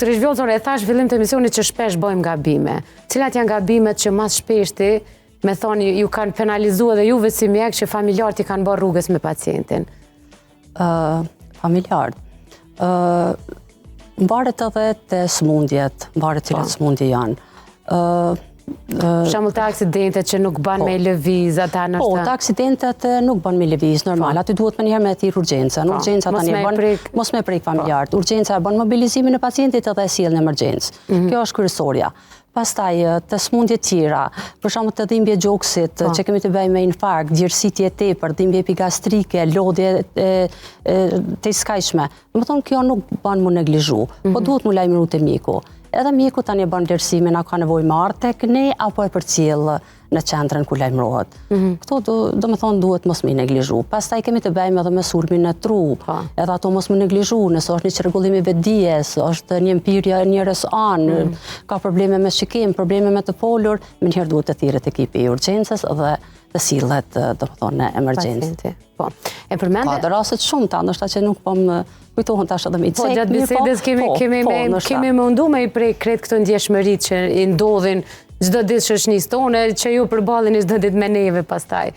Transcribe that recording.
Doktoreshë Vjollca, e thashë fillim të emisionit që shpesh bëjmë gabime. Cilat janë gabimet që ma shpeshti, me thonë, ju kanë penalizu edhe juve si mjek që familjarët i kanë bërë rrugës me pacientin? Familjarët. Mbaret edhe te smundjet, mbaret cilat po. smundje janë. Për shembull te aksidentet që nuk ban po. me lëviz, ata në Po, te aksidentet nuk ban me lëviz, normal. Po. Aty duhet menjëherë me thirr urgjencën. Po. Urgjenca tani e bën, mos me prek familjarët. Urgjenca e bën mobilizimin e pacientit edhe e sjell në emergjencë. Mhm. Kjo është kryesorja. Pastaj, te smundjet tjera, për shembull te dhimbje gjoksit, po. që kemi të bëjmë me infarkt, djersitje e tepërt, dhimbje epigastrike, lodhje e tejskajshme. Domethonë, kjo nuk ban m'u neglizhu, po mhm. duhet m'u lajmëru te mjeku. Edhe mjeku tani e bën vlerësimin a ka nevojë me ardhë tek ne apo e përcjell në qendrën ku lajmërohet. Mm Këto do, domethonë duhet mos me i neglizhu. Pastaj kemi të bëjmë edhe me sulmin në tru. Po. Edhe ato mos me neglizhu, nëse është një çrregullim i vetëdijes, është një mpirje në njërës anë, mm ka probleme me shikim, probleme me të folur, menjëherë duhet të thirret ekipi i urgjencës dhe të sillet, domethonë, në emergjencë. Po. E përmende... Ka dhe raste të shumta, ndoshta që nuk po më kujtohen tash edhe me i po, cek. Po, gjatë po, bisedës kemi, po, kemi, po, me, kemi mundu me i prek krejt këto ndjeshmëri që i ndodhin çdo ditë shoqnisë tonë, që ju përballeni çdo ditë me neve pastaj.